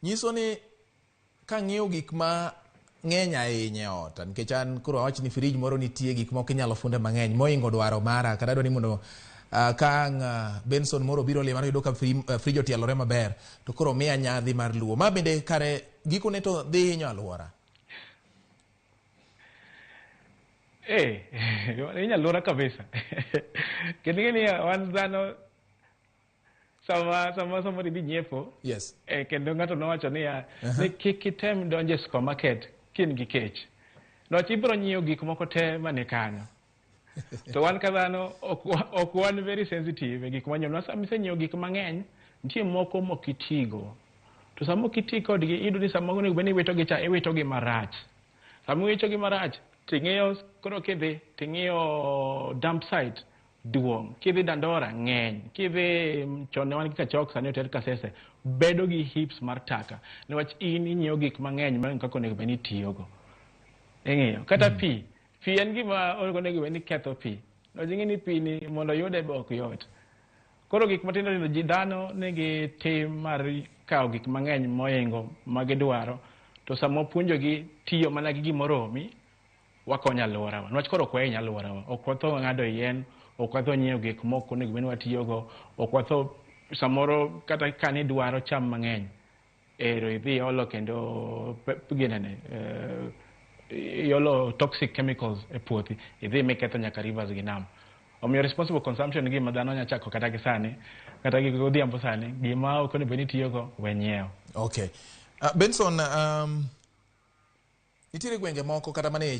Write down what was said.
Nyiso ni kang'iyo gik ma ng'eny ahinya e ot, nikech an koro awach ni frij moro nitie, gik moko inyalo funde mang'eny moingo dwaro mara, kata adwa ni mondo ka ang' Benson moro obiro lima, yudo ka frij otielore maber, to koro miya nyadhi mar luo ma bende kare gikone to dhi hinyo alwora. Eh, hinyo alwora kabisa. Kendo ing'e ni wan dhano sama idhi nyiepo, kendo ng'ato nowacho niya ni kik item donjo e supermarket ka in gi kech, niwach ibiro nyiewo gik moko te mani kanyo. To wan ka dhano ok wan very sensitive e gik manyiewo. Sama isenyiewo gik mang'eny, nitie moko mok itigo, to sama ok iti kodgi, iyudo ni sama onego bed ni iwitogi cha, iwitogi marach. Sama iwitogi marach, ting'iyo koro kidhi ting'iyo dump site duong', kidhi Dandora ng'eny, kidhi chon ne wan gi Kachok, sani oter Kasese, bedo gi heaps mar taka, niwach in inyiewo gik mang'eny mohingo kaka onego bed ni itiyogo. Ing'iyo kata pi, pi en gima onego bed ni ketho pi, niwach ing'e ni pi ni mondo oyude be ok yot. Koro gik matindo tindo, ji dhano nigi tim mar kawo gik mang'eny mohingo ma gidwaro, to sama wapuonjogi tiyo mana gi gimoromi, wakonyo alworawa, niwach koro ok wahiny alworawa, ok watho ng'ado yien, ok watho nyiewo gik mok onego bed ni watiyogo, ok watho samoro kata ka nidwaro cham mang'eny, ero idhi iolo kendo ginene, iolo toxic chemicals e puothi, idhi miketho nyaka rivers gi nam. Omiyo responsible consumption gima dhano nya chako kata gi sani, kata gi godhiambo sani, gima ok onego bed ni itiyogo, we nyiewo. Okay. Benson, nitiere gwenge moko kata mana e